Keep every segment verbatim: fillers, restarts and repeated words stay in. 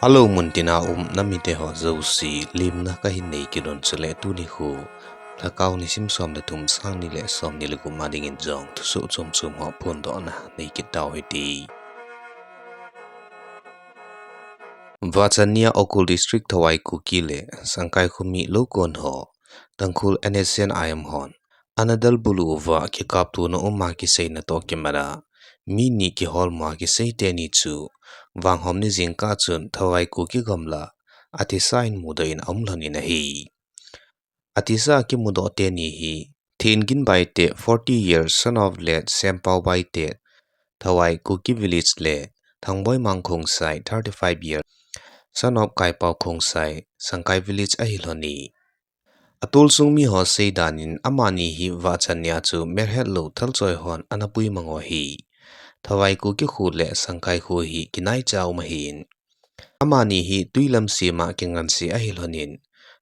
Hello, muntina um namite ho jouse, lemna kahin nei kit un chule tuni khu, Lhakao nisim som le thum, sang ni le som ni le gup a dingin jong thusoh chom chom ho phondohna nei kit tau hite. Vahchan nia Ukhrul District Thawai Kuki le Sangkai Khumi loukon ho, Tangkhul N S C N I M hon, ana dalbulu uva kikaptona um a kiseina toh kimat a, mi ni kiholmo a kisei teni chu, Vanghom ni jingkah chun Thawai Kuki gamla, athisa in mudoh in aum lhon in ahi. Athisa kimudoh teni hi, Thengin Baite, forty years, son of late Sempao Baite, Thawai Kuki Village le Thangboimang Khongsai, thirty-five years, son of Kaipao Khongsai, Sangkai Village ahi lhon in. Atulsung mi ho seidan in amani hi vahchan nia chu melhet lou thalchoi hon ana puimang u ahi. Thawai Kuki kho le Sangkai kho hi kinaicha um ahin. Amani hi twi lam sem a kinganse ahi lhon in,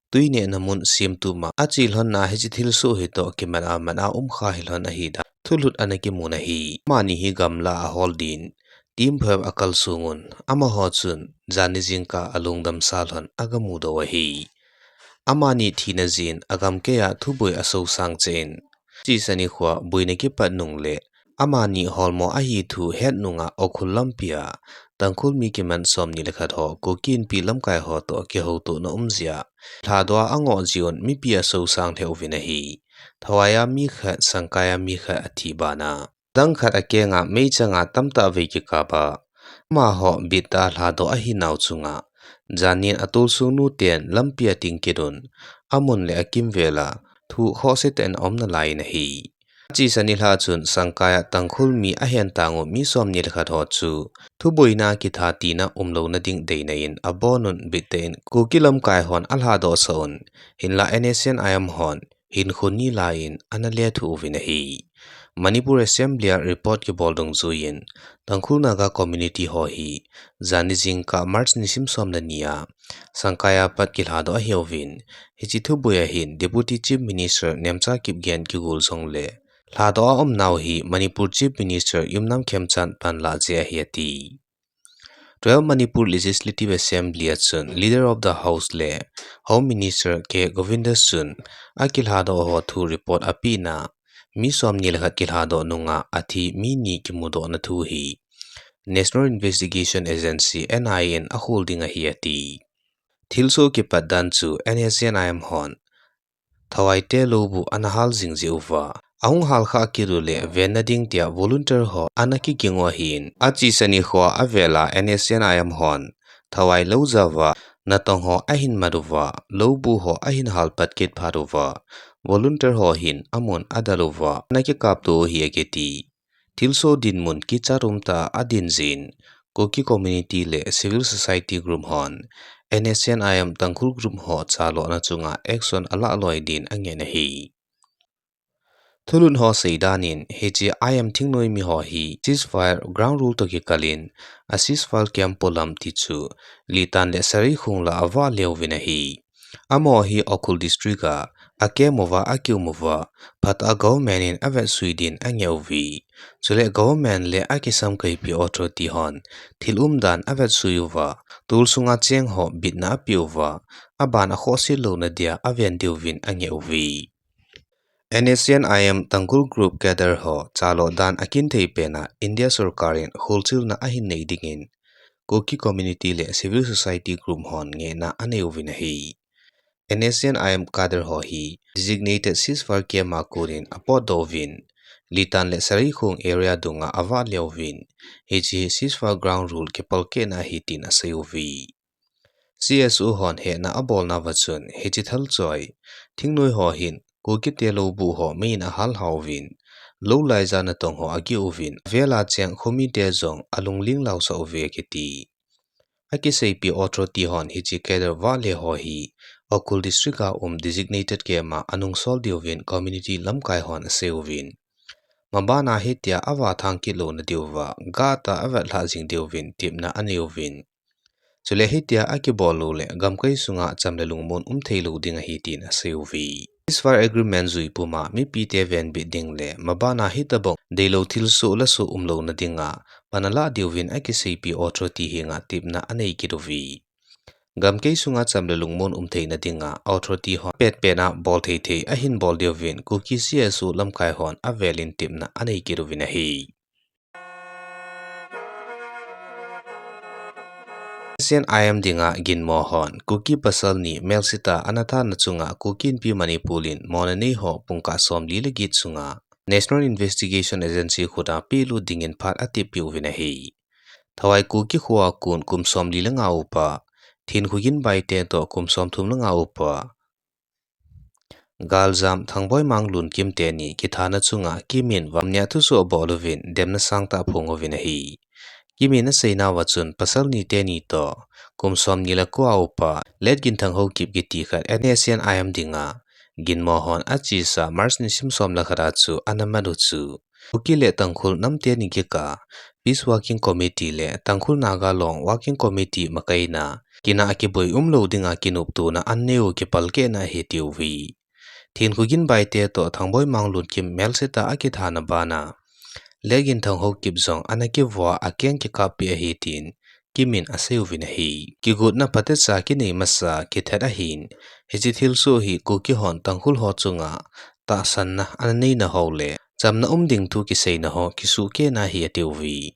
twi nehna mun semtup a ache lhon a hiche thilsoh hi toh kimat a mat a um kha hi lhon ahi dan thulhut ana kimun ahi. Amani hi gamla a hol din, team phep a kalsong un, amaho chun jan ni jingkah a lungdam sa lhon aga mudoh u ahi. Amani thina jeh in agamkei a thuboi asosang cheh in, achesa nikho a boina kipat nung le, amani holmo ahi thu het nung a Ukhrul lampi a, Tangkhul mi kiman som ni le khat ho, Kuki Inpi lamkai ho toh kihoutona um jeh a, lhadoh a angoh jeh un mipi asosang lheh uvin ahi. Thawai a mi khat, Sangkai a mi khat athi ban a, dang khat akeng a meichang a tamtah vei kikap a, amaho bittah a lhadoh ahi nau chung a, jan in atulsung nu ten lampi a ting kit un, amun le akimvel a, thu khohse tah in aum nalai in ahi. Achesa nilhah chun Sangkai a Tangkhul mi ahen tang u mi som ni le khat ho chu, thuboina kitha tina umlouna ding deina in abon un bittah in Kuki lamkai hon alhadoh sah un, hinlah N S C N I M hon hinkho ni la in ana lethuh uvin ahi. Manipur Assembly a report kibol dungjuiyin, Tangkhul Naga community ho hi, jan ni jingkah March nisim som le ni a, Sangkai a pat kilhadoh ahiuvin, hiche thuboi a hin Deputy Chief Minister Nemcha Kipgen kigol jongle, lhadoh a aum nau hi Manipur Chief Minister Yumnam Khemchand pan lah jeh ahi ati. Twelve Manipur Legislative Assembly a chun Leader of the House le Home Minister K Govindas chun akilhadoh ho thu report apeh na, mi som ni le khat kilhadoh nung a athi mi ni kimudoh na thu hi National Investigation Agency, N I A in akhol ding ahi ati. Thilsoh kipat dan chu N S C N I M hon Thawai te loubu ana hal jing jeh uva, ahung hal kha kit u le venna ding tia volunteer ho ana kiging u ahin, achesa nikho a avel a N S C N I M hon Thawai lou jao a natong ho ahin mat uva, loubu ho ahin hal pat kit phat uva, volunteer ho hin amun adal uva ana kikapto u ahi akiti. Thilsoh dinmun kichat umtah a adin jin, Kuki community le civil society group hon N S C N I M Tangkhul group ho chalona chunga action alah loi din angen ahi. Thulhut ho seidan in, hiche I M thingnoi mi ho hi ceasefire ground rule toh kikal in, a ceasefire kiam polam ti chu, Litan le Sareikhong lah a avah le uvin ahi. Amaho hi Ukhrul District a, akemmo uva, akiummo uva, phatah a government in avetsui din angeh uve. Chule government le akisamkaipi authority hon, thil umdan avetsui uva, tolsunga cheng ho bitna apeh uva, aban akhohse louna dia aven diuvin angeh uve. N S C N I M Tangkhul Group cadre ho chalo dan akinthei pen a India sorkar in kholchilna ahin nei dingin, Kuki community le civil society group hon ngehna anei uvin ahi. N S C N I M cadre ho hi designated ceasefire camp a konin apotdoh uvin, Litan le Sareikhong area dunga avah le uvin, hiche hi ceasefire ground rule kipalkehna ahi tin asei uve. C S O hon hetna abolna uva chun, hiche thalchoi thingnoi ho hin Kuki te loubu ho mei in ahal lha uvin, lou laija natong ho ageh uvin, avel a cheng khomite jong alungling lausah uve akiti. Akiseipi authority hon hiche cadre vahle ho hi Ukhrul District a um designated camp a anungsol diuvin community lamkai hon asei uvin, maban a hitia avah thang kit louna diuva, gah tah a avetlhah jing diuvin tepna anei uvin. Chule hitia akibol lou le gamkai sunga cham le lungmon um thei lou ding ahi tin asei uve. Ceasefire agreement jui puma mipite venbit ding le maban a hitobang deilou thilsoh le soh umlouna dinga pan alah diuvin akiseipi authority henga tepna anei kit uve. Gamkei sunga cham le lungmon um theina dinga authority hon penpen a bol thei thei ahin bol diuvin Kuki C S O lamkai hon avelin tepna anei kit uvin ahi. N S C N I M dinga ginmo hon Kuki pasal ni melsetah a ana thana chunga Kuki Inpi Manipur in mona nei ho pungkah somli le get sunga National Investigation Agency khuta pelut dingin phat atep peh uvin ahi. Thawai Kuki khoa kon kum somli le nga upa, Thinkhu Ginbai te toh kum somthum le nga upa, galjam Thangboi Mang Lunkim teni kithana chunga kimin vamnia thusoh abol uvin demna sangtah aphong uvin ahi. Kimin aseinauva chun pasal ni teni toh kum somni le ko a upa Letginthang Haokip kiti khat N S C N I M dinga ginmo hon achesa March nisim som le khat a chu ana mat u chu Kuki le Tangkhul nam teni kikah Peace Working Committee le Tangkhul Naga Long Working Committee makaina kinah kiboi umlou dinga kinoptona anei u kipalkehna ahi atiuve. Thinkhu Ginbai te toh Thangboi Mang Lunkim melsetah a kithana bana Letginthang Haokip jong ana kivoh a akeng kikappi ahi tin kimin asei uvin ahi. Kigotna phatecha kinei masa kithat ahin, hiche thilsoh hi Kuki hon Tangkhul ho chunga tahsanna ana neina ho le chamna um ding thu kiseina ho kisuhkehna ahi atiuve.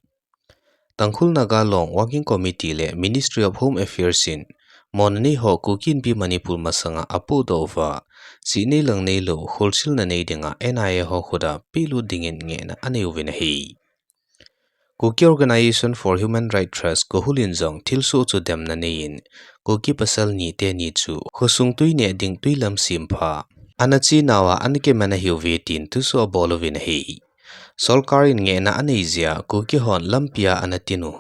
Tangkhul Naga Long Working Committee le Ministry of Home Affairs in mona nei ho Kuki Inpi Manipur masanga apohdoh uva, chih nei lang neilou kholchilna nei dinga N I A ho khuta pelut dingin ngehna anei uvin ahi. Kuki Organisation for Human Rights Trust, KOHUR in jong thilsoh chu demna neiyin Kuki pasal ni teni chu khosung tui neh ding tui lam sempha ana chenauva ana kiman ahiuve tin thusoh abol uvin ahi. Sorkar in ngehna anei jeh a Kuki hon lampia ana tin u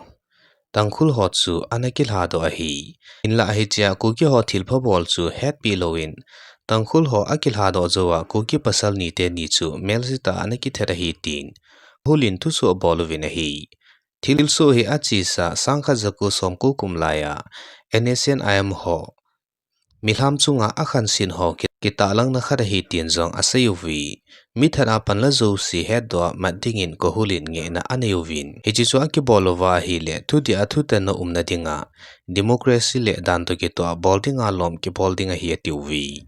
Tangkhul ho chu ana kilhadoh ahi. Hinlah hichea Kuki ho thilpha bol chu hetpeh louvin Tangkhul ho akilhadoh jouva Kuki pasal ni teni chu melsetah a ana kithat ahi tin KOHUR in thusoh abol uvin ahi. Thilsoh hi achesa sangkhat jako somko kum laiya N S C N I M ho milham chunga akhanset ho ki-, kitahlangna khat ahi tin jong asei uve. Mi that a panla jouse hetdoh a mat dingin KOHUR in ngehna anei uvin, hiche chu akibol uva ahile thudih a thutanna umna dinga democracy le dan toh kitoh a bol dinga lom kibol ding ahi atiuve.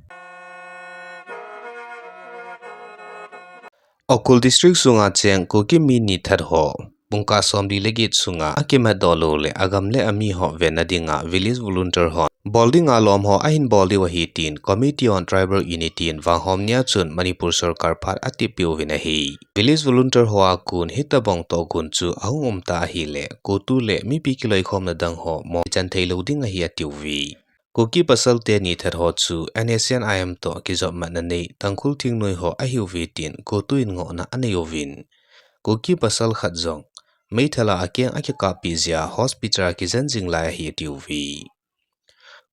Ukhrul District sunga cheng Kuki mi ni that ho pungkah somli le get sunga akimatdoh lou le agam le ami ho venna dinga Village Volunteer hon bol dinga lom ho ahin bol diu ahi tin Committee on Tribal Unity in vanghom nia chun Manipur sorkar phat atep peh uvin ahi. Village Volunteer ho a kon hitobang tohgon chu ahung umta ahile, CoTU le mipi kiloikhomna dang ho mo chan theilou ding ahi atiuve. Kuki pasal teni that ho chu N S C N I M toh kijopmatna nei Tangkhul thingnoi ho ahiuve tin CoTU in ngohna anei uvin, Kuki pasal khat jong meithal a akeng akikappi jeh a hospital a kijen jing lai ahi atiuve.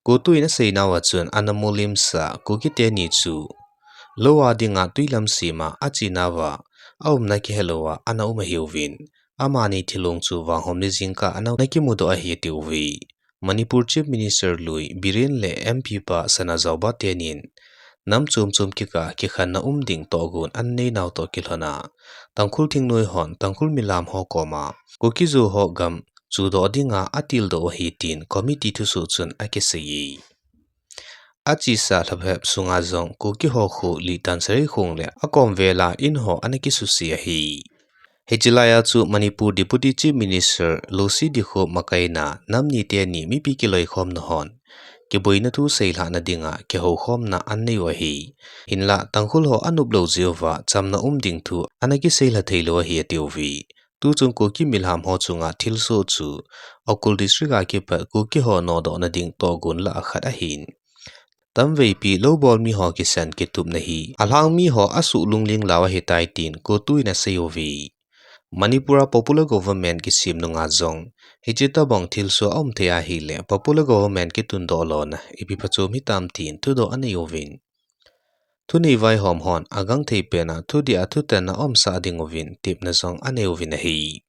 CoTU in aseinauva chun ana mulimsa Kuki teni chu lou a dinga tui lam sema achenauva aumna kihelouva ana um ahiuvin, amani thilong chu vanghom ni jingkah a ana kimudoh ahi atiuve. Manipur Chief Minister lui Biren le M P pa Sanajaoba tenin nam chom chom kikah kikhenna um ding tohgon ana neinau toh kilhona, Tangkhul thingnoi hon Tangkhul milam ho koma Kuki-Zo ho gam chudoh dinga atildoh u ahi tin committee thusoh chun akiseiye. Achesa lhaphep sunga jong Kuki ho kho Litan Sareikhong le akomvel a in ho ana kisuse ahi. Hiche laiya chu Manipur Deputy Chief Minister Lucy Dikhoup makaina nam ni teni mipi kiloikhomna hon kiboina thu seilhahna dinga kihoukhomna anei u ahi. Hinlah Tangkhul ho anop lou jeh uva chamna um ding thu ana kiseilha theilou ahi atiuve. Tuchung Kuki milam ho chunga thilsoh chu Ukhrul District a kipat Kuki ho nodohna ding tohgon lah a khat ahin, tamveipi loubol mi ho kisan kitupna hi alhang mi ho asuh lungling lau ahitai tin CoTU in aseiuve. Manipur a popular government kisem nunga jong hiche tobang thilsoh aum thei ahile popular government kitundoh lona ipi phachom hitam tin thudoh aneiuvin, thunei vaihom hon agangthei pena thudih a thutanna aumsah dinguvin tepna jong aneiyuvin ahi.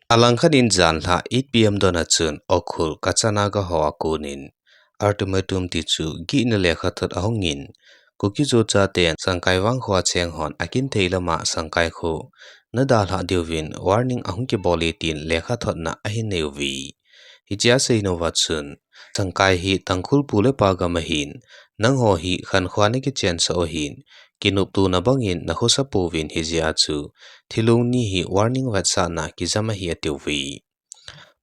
Alangkhat in janlhah eight P M dona chun Ukhrul Kacha Naga ho a konin ultimatum tichu gihna lekhathot ahungin, Kuki-Zo chaten Sangkai vangkho a cheng hon akinthei lama Sangkai kho nadalhah diuvin warning ahung kibole tin lekhathotna ahin neiuve. Hichea aseinauva chun Sangkai hi Tangkhul pu le pa gam ahin, nangho hi khankhoa nakichensah u ahin, kinoptona bangin nakhosa pouvin hijeh a chu, thilong ni hi warning vetsahna kijam ahi atiuve.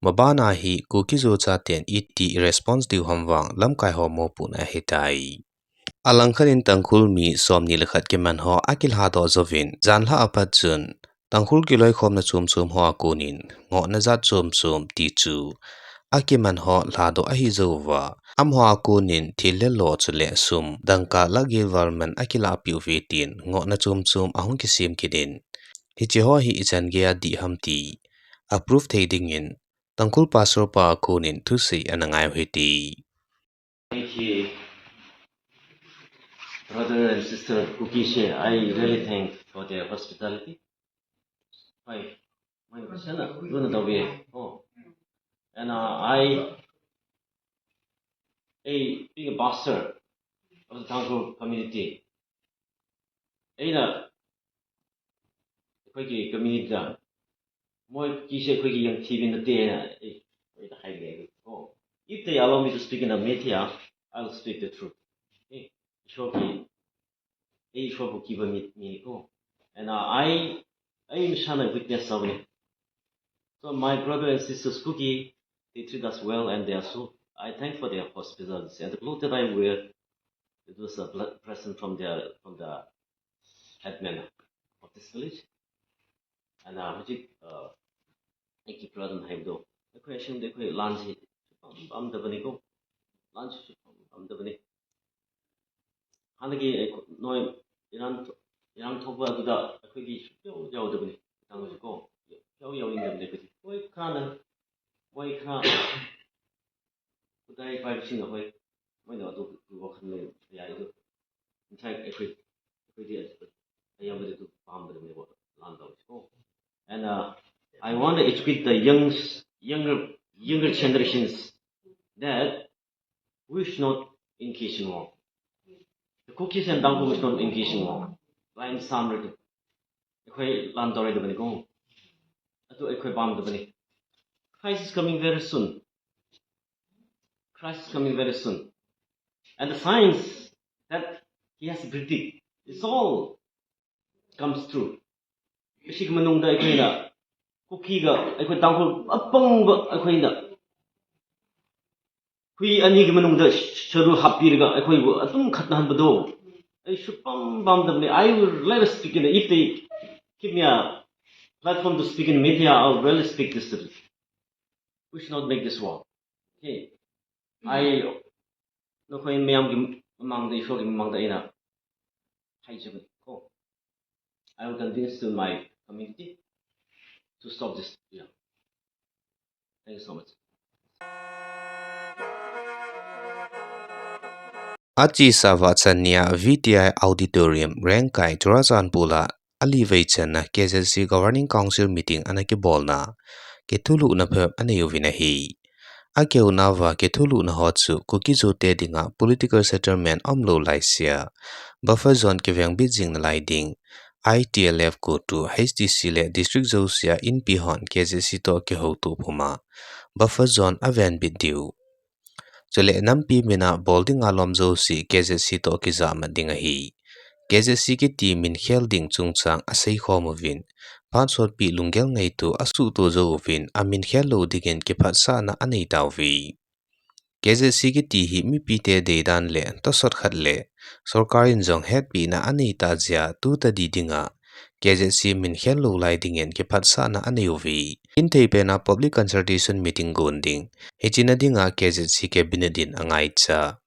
Mabana hi Kuki-Zo chaten iti response diu ham vang lamkai ho mopohna ahitai. Alangkhat in Tangkhul mi somni le khat kiman ho akilhadoh jouvin, janlhah apat chun, Tangkhul kiloikhomna chomchom ho a konin, ngohna jat chomchom ti chu, akiman ho lhadoh ahi jouva, amaho a konin thil le lo chule sum, dangka lakh get val man akilahpeh uve tin, ngohna chomchom ahung kisem kit in, hiche ho hi ichan geiya dih ham ti, a proof thei dingin, Tangkhul pastor pa a konin thusei ana ngai u hite. Thank you, brother and sister Kuki-Zo. I really thank for their hospitality. Hi, my question, uh, you know, the way. Oh, and uh, I, a being a pastor of the Tangkhul community, ꯑꯩꯅ ꯑꯩꯈꯣꯏꯒꯤ community-ꯗ ꯃꯣꯏ ꯀꯨꯀꯤꯁꯦ ꯑꯩꯈꯣꯏꯒꯤ ꯌꯪꯊꯤꯕꯤ ꯅꯠꯇꯦ ꯍꯥꯏꯅ ꯑꯩ ꯃꯣꯏꯗ ꯍꯥꯏꯒꯦ꯫ ꯑꯩ, oh, if they allow me to speak in the media, I will speak the truth. Okay? ꯏꯁꯣꯔꯒꯤ, ꯑꯩ ꯏꯁꯣꯔꯕꯨ ꯀꯤꯕ ꯃꯤ, ꯃꯤꯅꯤꯀꯣ꯫ And, uh, I, ꯑꯩ ꯏꯁꯥꯅ witness ꯇꯧꯕꯅꯤ꯫ So my brother and sisters Kuki, they treat us well and they are so, I thank for their hospitality. And the clothes that I wear, it was a ble-, present from their, from the headman of this village. And, uh, ꯍꯧꯖꯤꯛ, uh, ꯑꯩꯒꯤ brother ꯅ ꯍꯥꯏꯕꯗꯣ, ꯑꯩꯈꯣꯏ ꯑꯁꯦꯡꯕꯗꯤ ꯑꯩꯈꯣꯏ ꯂꯥꯟꯁꯤ ꯁꯨꯄꯥꯝ ꯄꯥꯝꯗꯕꯅꯤꯀꯣ꯫ ꯂꯥꯟꯁꯤ ꯁꯨꯄꯥꯝ ꯄꯥꯝꯗꯕꯅꯤ꯫ ꯍꯥꯟꯅꯒꯤ ꯑꯩꯈꯣ-, ꯅꯣꯏ ꯏꯔꯥꯡ ꯊꯣ-, ꯏꯔꯥꯡ ꯊꯣꯛꯄ ꯑꯗꯨꯗ ꯑꯩꯈꯣꯏꯗꯤ ꯁꯨꯛꯌꯥꯎ ꯌꯥꯎꯗꯕꯅꯤ꯫ ꯃꯇꯥꯡꯗꯁꯨꯀꯣ, ꯁꯨꯛꯌꯥꯎ ꯌꯥꯎꯅꯤꯡꯗꯕꯅꯤ ꯑꯩꯈꯣꯏꯗꯤ꯫ ꯃꯣꯏ ꯈꯔꯅ, ꯃꯣꯏ ꯈꯔ ꯈꯨꯠꯂꯥꯏ ꯄꯥꯏꯕꯁꯤꯡꯅ ꯍꯣꯏ, ꯃꯣꯏꯅ ꯑꯗꯨ ꯋꯥꯈꯜ ꯂꯩꯕ ꯌꯥꯏ꯫ ꯑꯗꯨ ꯉꯁꯥꯏ ꯑꯩꯈꯣꯏ, ꯑꯩꯈꯣꯏꯗꯤ ꯑꯌꯥꯝꯕꯗꯤ ꯑꯗꯨ ꯄꯥꯝꯗꯕꯅꯦꯕ, ꯂꯥꯟ ꯇꯧꯔꯤꯁꯤꯀꯣ꯫ And, uh, I want to educate the youngs-, younger, younger generations that we should not engage in war. The Kukis and Tangkhul should not engage in war. ꯂꯥꯟ ꯁꯥꯝꯔꯗꯤ ꯑꯩꯈꯣꯏ ꯂꯥꯟ ꯇꯧꯔꯣꯏꯗꯕꯅꯤꯀꯣ꯫ ꯑꯗꯨ ꯑꯩꯈꯣꯏ ꯄꯥꯝꯗꯕꯅꯤ꯫ Crisis coming very soon. Crisis coming very soon. And the science that he has predict, it's all comes true. ꯃꯁꯤꯒꯤ ꯃꯅꯨꯡꯗ ꯑꯩꯈꯣꯏꯅ ꯀꯨꯀꯤꯒ ꯑꯩꯈꯣꯏ ꯇꯥꯡꯈꯨꯜ ꯑꯄꯪꯕ ꯑꯩꯈꯣꯏꯅ ꯍꯨꯏ ꯑꯅꯤꯒꯤ ꯃꯅꯨꯡꯗ ꯁꯔꯨ ꯍꯥꯞꯄꯤꯔꯒ ꯑꯩꯈꯣꯏꯕꯨ ꯑꯗꯨꯝ ꯈꯠꯅꯍꯟꯕꯗꯣ ꯑꯩ ꯁꯨꯄꯥꯝ ꯄꯥꯝꯗꯕꯅꯤ꯫ I will never speak in the, if they give me a platform to speak in media, I will really speak this truth. We should not make this war. Okay? I, ꯅꯈꯣꯏ ꯃꯌꯥꯝꯒꯤ ꯃꯃꯥꯡꯗ, ꯏꯁꯣꯔꯒꯤ ꯃꯃꯥꯡꯗ ꯑꯩꯅ ꯍꯥꯏꯖꯕꯅꯤ ꯀꯣ꯫ I will convince to my community to stop this. Yeah. Thank you so much. Achesa Vahchannia V T I Auditorium, Rengkai, Churachandpur a ali vei channa K Z C Governing Council meeting ana kibolna, kithulhuhna phabep anei uvin ahi. Akihouna uva kithulhuhna ho chu Kuki-Zo te dinga political settlement umlou laisea, buffer zone kivengbit jing nalai ding, I T L F, CoTU, H T C le district jousea inpi hon K Z C toh kihoutoh puma buffer zone avenbit diu. Chule nampi mina bol dinga lom jouse K Z C toh kijahmat ding ahi. K Z C kiti min khel ding chungchang aseikhom uvin, phat sotpi lunggel ngaito asuhto jou uvin, amin khel lou dingin kiphatsahna anei tauve. K Z C kiti hi mipite deidan le tosot khat le sorkar in jong hetpina anei tah jeh a tu tadi dinga K Z C min khel lou lai dingin kiphatsahna anei uve. Kinthei pena public consultation meeting gon ding, hiche na dinga K Z C cabinet in angaicha.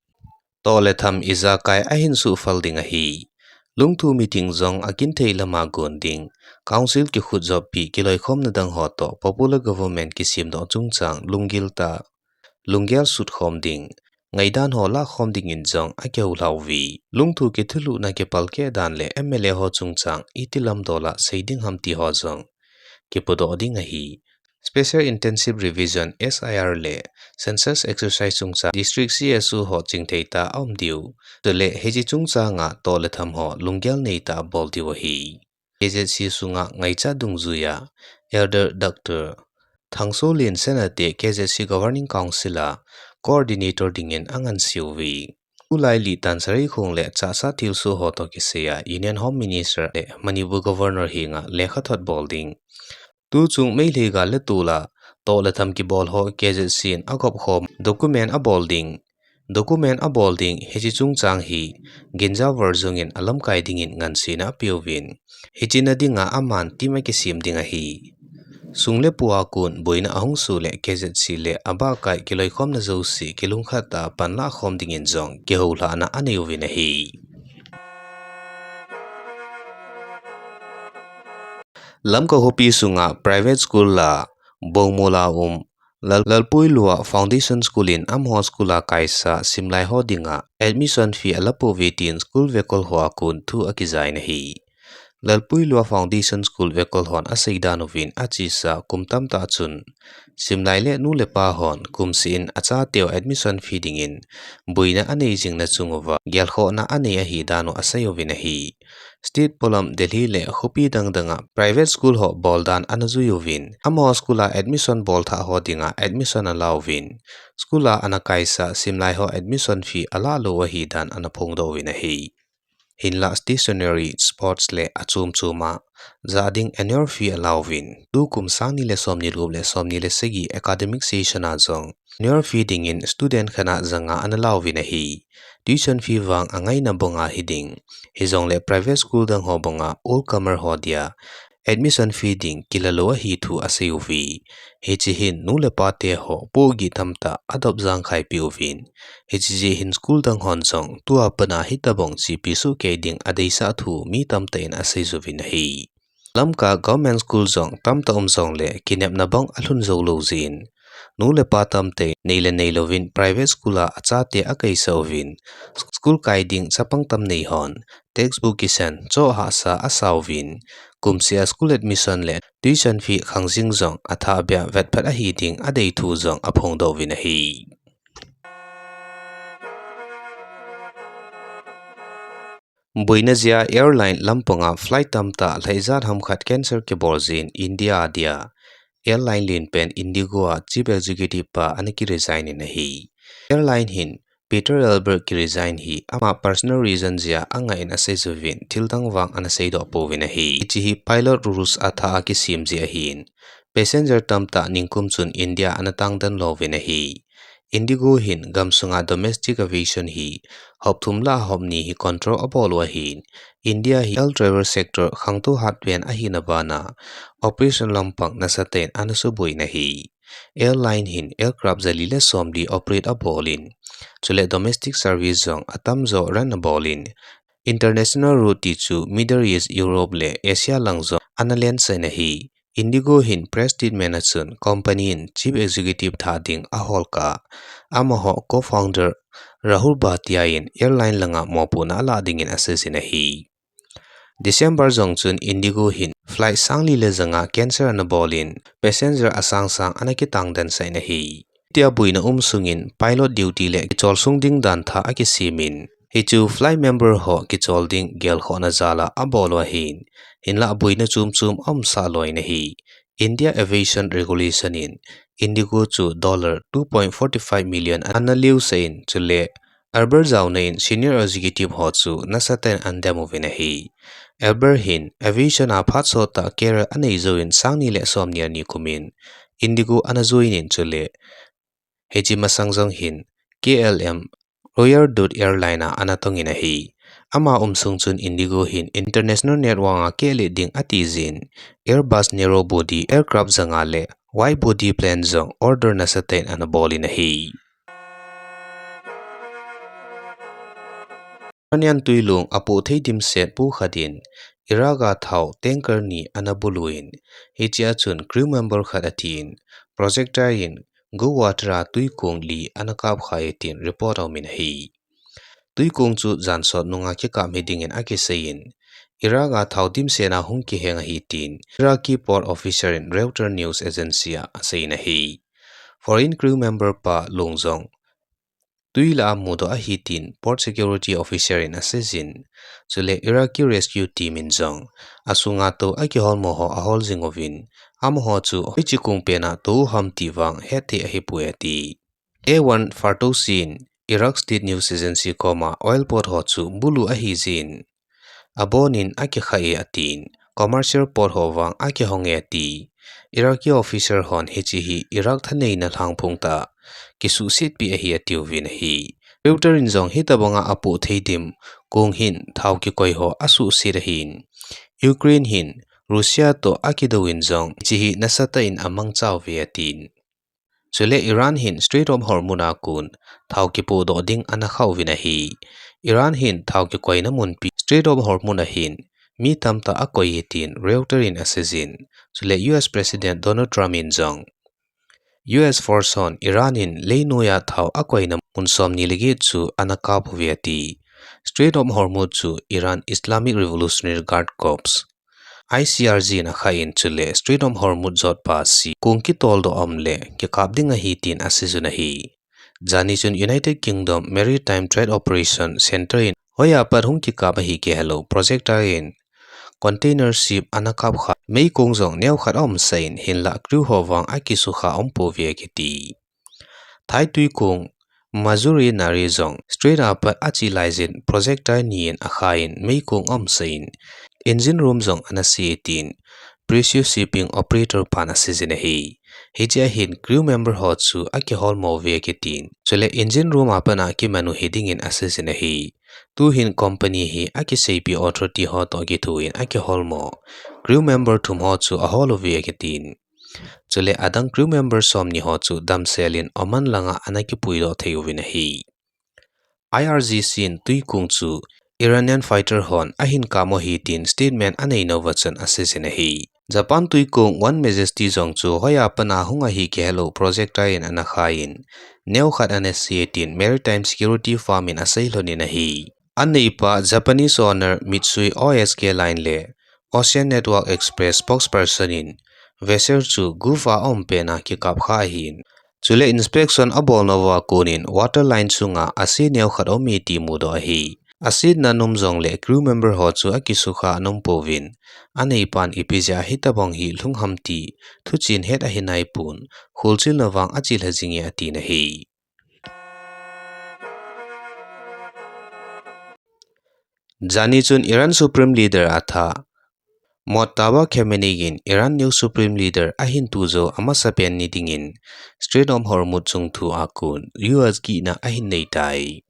Toh le tham ijakai ahin suhphal ding ahi. Lungthu meeting jong akinthei lama gon ding, council kikhutjoppi kiloikhomna dang ho toh popular government kisemdoh chungchang lunggil tah, lunggel sutkhom ding, ngaidan ho lahkhom dingin jong akihoulhauve. Lungthu kithulhuhna kipalkeh dan le M L A ho chungchang iti lamdola sei ding ham ti ho jong kipudoh ding ahi. Special Intensive Revision, S I R le census exercise chungchang district C S O ho chingthei tah a um diu. Chule hiche chungchanga toh le tham ho lunggel neitah a bol diu ahi. K Z C sunga ngaichat dungjuia Elder Doctor Thangsolin Senate K Z C Governing Council a coordinator dingin anganseuve. Tulai li tan Sareikhong le Chassad thilsoh ho toh kisaiya Union Home Minister le Manipur Governor henga lekhathot bol ding. Tuchung Meitei gal le tol a toh le tham kibol ho K Z C in agop khom document abol ding. Document abol ding hiche chungchang hi Ginza Varzung in alamkai dingin ngansena apeuvin. Hiche na dinga aman team akisem ding ahi. Sung le pai a kon boina ahung soh le K Z C le abahkai kiloikhomna jouse kilungkhat a panlah khom dingin jong kihoulhahna aneiuvin ahi. Lamka khopi sunga private school a Bongmol a um Lal-, Lalpuilua Foundation School in amaho school a kaisa simlai ho dinga admission fee alapouve tin school vekol ho a kon thu akijain ahi. Lalpuilua Foundation School vekol hon aseidan uvin achesa kum tamtah chun simlai le nu le pa hon kumseh in achateu admission fee dingin boina anei jing na chung uva gelkhohna anei ahidan u aseiuvin ahi. State polam Delhi le khopi dangdang a private school ho boldan ana juiuvin, amaho school a admission bolthah ho dinga admission alauvin, school a ana kaisa simlai ho admission fee alalou ahidan ana phongdoh uvin ahi. Hinla stationery, sports le achom chom a jah ding annual fee alauvin, tukum sangni le somni le gup le somni le sagi academic session a jong annual fee dingin student khat a janga ana lauvin ahi. Tuition fee vang angaina banga hiding. Hijongle private school dang ho banga all comer ho dia admission fee ding kilalou ahi thu aseiuve. Hiche hin nu le pa te ho pohgih tamtah adop jangkhaipi uvin. Hiche jeh hin school dang hon jong tua pat a hitobang chepi sohkei ding adeisah thu mi tamtah in aseiuvin ahi. Lamka government school jong tamtah um jongle kinepna bang alhun jou lou jeh in nu le pa tamtah in nei le neilouvin private school a achate akaisah uvin, school kai ding chapang tam nei hon textbook kisan choh hahsa asauvin, kumseh a school admission le tuition fee khangjing jong athahbeh a vetphat ahi ding adei thu jong aphongdoh uvin ahi. Boina jeh a airline lampanga flight tamtah lhaijat hamkhat cancel kibol jeh in India a dia airline lenpen Indigo a chief executive pa ana kiresign in ahi. Airline hin Peter Albert kiresign hi ama personal reason jeh a angah in aseiuvin thildang vang ana seidoh pouvin ahi. Hiche hi pilot rules athah a kisem jeh ahin, passenger tamtah ningkum chun India ana tangden louvin ahi. Indigo hin gamsunga domestic aviation hi hop thum lah a hop ni hi control abol u ahin, India hi air travel sector khangtou hatpen ahina bana operation lampang nasatah in ana suboiyin ahi. Airline hin aircraft jali le somli operate abolin, chule domestic service jong atamjo run abolin, international route tichu Middle East, Europe le Asia lang jong ana lensah in ahi. Indigo hin press statement a chun company in chief executive thah ding aholkah a, amaho co-founder Rahul Bhatia in airline langa mopohna alah dingin aseijin ahi. December jong chun Indigo hin flight sangli le janga cancel ana bolin, passenger asangsang ana kitangdensah in ahi. Tia boina um sungin pilot duty le kichol sung ding dan thah akisemin, hichu flight member ho kichol ding gelkhohna jal a abol u ahin, hinlah boina chomchom aumsah loi in ahi. India Aviation Regulation in Indigo chu dollar two point four five million ana leusah in, chule Albert jaona in senior executive ho chu nasatah in ana dem uvin ahi. Albert hin aviation a phat sottah career anei jouvin sangni le somni le ni kumin Indigo ana join in, chule hiche masang jong hin K L M Royal Dutch Airline a ana tongin ahi. Ama umsung chun Indigo hin international network a kehlet ding ati jeh in Airbus narrow body aircraft janga le wide body plane jong order nasatah in ana bolin ahi. Iranian tuilong apoh thei dimset pu khat in Iraq a thao tanker ni ana bulu in, hichea chun crew member khat athin, projectile in Gwadar a tuikong li ana kapkhai e tin report aumin ahi. Tuikong chu jansot nunga kikap hidingin akiseiyin, Iraq a thao dimset a hung kiheng ahi tin Iraqi port officer in Reuters News Agency a aseiyin ahi. Foreign crew member pa long jong tui lah a mudoh ahi tin port security officer in aseijin, chule Iraqi rescue team in jong asunga tou akiholmo ho ahol jing uvin, amaho chu hoiche kong pen a tou u ham ti vang hetthei ahipoi ati. A one Ferdowsi in Iraq State News Agency koma oil port ho chu bulu ahi jin, abonin akikha e atin, commercial port ho vang akihong e ati. Iraqi officer hon hiche hi Iraq thaneina lhangphong tah kisuhsetpi ahi atiuvin ahi. Reuters in jong hitabanga apoh thei dim kong hin thao kikoi ho asuhset ahin, Ukraine hin Russia toh akidou in jong hiche hi nasatah in amangcha uve atin. Chule Iran hin Strait of Hormuz a kon thao kipohdoh ding ana kha uvin ahi. Iran hin thao kikoina munpi Strait of Hormuz a hin mi tamtah akoi e tin Reuters in aseijin, chule U S President Donald Trump in jong U S force hon Iran in leinoiya thao akoina mun somni le get chu ana kap uve ati. Strait of Hormuz chu Iran Islamic Revolutionary Guard Corps, I C R G in akha in, chule Strait of Hormuz jotpa sea kong kitoldoh a um le kikap ding ahi tin aseijun ahi. Jani chun United Kingdom Maritime Trade Operation Centre in hoiya pat hung kikap ahi kihelou projector in container ship ana kapkha, meikong jong neokhat aumsah in, hinlah crew ho vang akisukha aumpouve akiti. Thai twikong Majuli Nari jong strait a pat ache laijin projector ni in akha in meikong aumsah in, engine room jong ana se e tin Precious Shipping operator pan aseijin ahi. Hichea hin crew member ho chu akiholmo uve akitin, chule engine room a pat a kiman u hiding in aseijin ahi. Tuhin company hi akiseipi authority ho toh kithoin akiholmo crew member thum ho chu ahol uve akitin, chule adang crew member somni ho chu damsel in Oman langa ana kipuidoh thei uvin ahi. I R G C in twikong chu Iranian fighter hon ahin kamo ahi tin statement anei nauva chun aseijin ahi. Japan twikong One Majesty jong chu hoiya pat a hung ahi kihelou projector in ana kha in, neokhat ana se e tin maritime security firm in asei lhonin ahi. Aneipa Japanese owner Mitsui O S K Line le Ocean Network Express spokesperson in vessel chu guva aum pen a kikapkha ahin, chule inspection abol nauva konin water line chunga ase neokhat aume ti mudoh ahi. Asetna um jongle crew member ho chu akisukha ana umpouvin, aneipan ipi jeh a hitabang hi lhung ham ti thuchen het ahi naipon, kholchilna vang achelha jinge atin ahi. Jani chun Iran Supreme Leader atha Mojtaba Khamenei in Iran new Supreme Leader ahin tujou amasapen ni dingin Strait of Hormuz chungthu a kon U S gihna ahin neitai.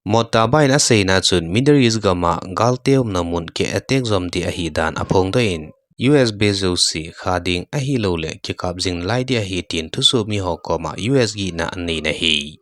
Mojtaba in aseina chun Middle East gama galte umna mun ki attack jom ding ahidan aphongdoh in, U S base jouse kha ding ahiloule kikap jing nalai ding ahi tin thusoh miho koma U S gihna anei in ahi.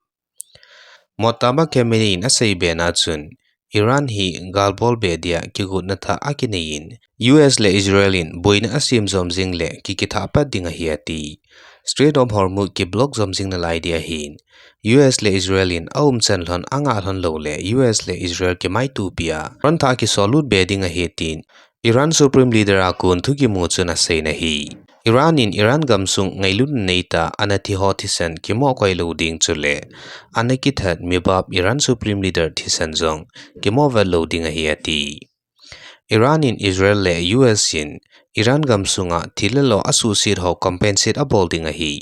Mojtaba Khamenei in asei bena chun, Iran hi galbol be dia kigotna thah akinei in, U S le Israel in boina asem jom jing le kikithah pat ding ahi ati. Strait of Hormuz kiblock jom jing nalai ding ahin, U S le Israel in aumchan lhon angah lhon loule U S le Israel kimaitopia frontthah kisol lut be ding ahi tin Iran Supreme Leader a kon thukimu chun aseina ahi. Iran in Iran gamsung ngailutna neitah anathi ho thisan kimoh koi lou ding chule ana kithat mibap Iran Supreme Leader thisan jong kimoh vet lou ding ahi ati. Iran in Israel le U S in Iran gamsunga thil le lo asuhset ho compensate abol ding ahi.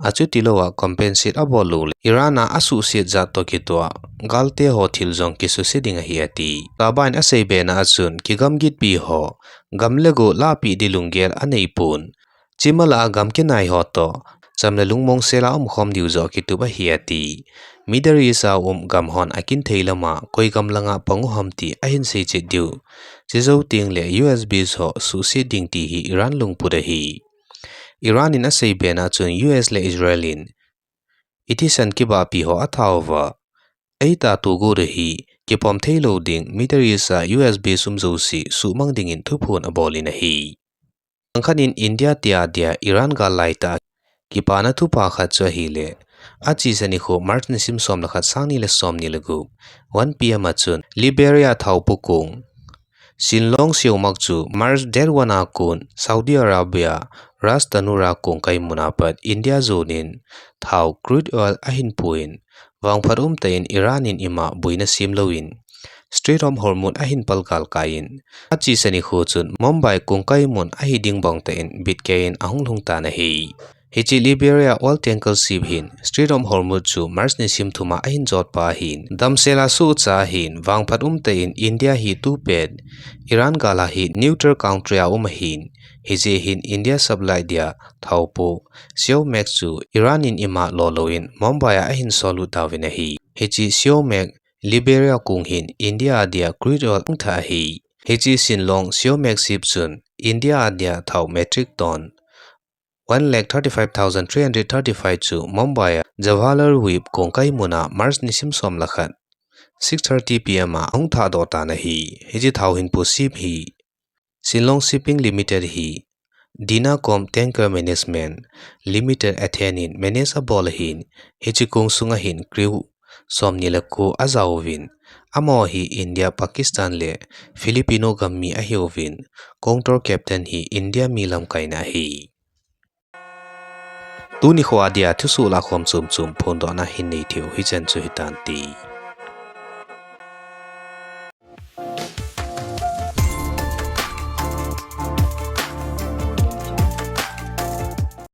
Achutilouva compensate abol loule Iran a asuhset jat toh kitoh a galte ho thil jong kisuhset ding ahi ati. Mojtaba in asei bena a chun kigamgitpi ho gam le go lahpeh ding lunggel aneipon, chima lah a gam kinai ho toh cham le lungmong sela umkhom diu joh kitup ahi ati. Middle East a um gam hon akinthei lama koi gam langa pang u ham ti ahin seichet diu, chejou tengle U S base ho suhset ding ti hi Iran lungput ahi. Iran in asei bena chun U S le Israel in ithisan kibahpi ho athauva, eitah tohgot ahi, kipom theilou ding Middle East a U S base um jouse suhmang dingin thuphon abol in ahi. Langkhat in India tia dia Iran gal laitah a kipana thupha khat chu ahile, achesa nikho March nisim som le khat, sang ni le som ni le gup, one P M a chun Liberia thao pokong Sinlong Siumak chu March date one a kon Saudi Arabia Ras Tanura kongkai muna pat India jonin thao crude oil ahin pu in, vangphat umtah in Iran in ima boina sem louvin Strait of Hormuz ahin palgal kai in, achesa nikho chun Mumbai kongkai mun ahi ding bangtah in bitkei in ahung lhung tan ahi. Hiche Liberia oil tanker ship hin Strait of Hormuz chu March nisim thum a ahin jot pa hin, damsel a suhcha hin, vangphat umtah in India hi tupet Iran gal a hi neutral country a um ahin, hijeh hin India supply dia thao po Siumak chu Iran in ima lo lou in Mumbai a ahin sol u tauvin ahi. Hiche Siumak Liberia kong hin India a dia crude oil angtha ahi. Hiche Sinlong Siumak ship chun India a dia thao metric ton one lakh thirty-five thousand three hundred thirty-five chu Mumbai a Jawaharlal Weep kongkai mun a March nisim som le khat, six thirty P M a ahung thahdoh tan ahi. Hiche thao hinpo ship hi Sinlong Shipping Limited hi Dinacom Tanker Management Limited Athens in manage abol ahin, hiche kong sunga hin crew somni le ko ajaovin, amaho hi India, Pakistan le Filipino gam mi ahiuvin, kongtor captain hi India mi lamkaina ahi. Tuni kho a dia thusoh lakhom chomchom phondohna hin nei theiu hichan chu hitante.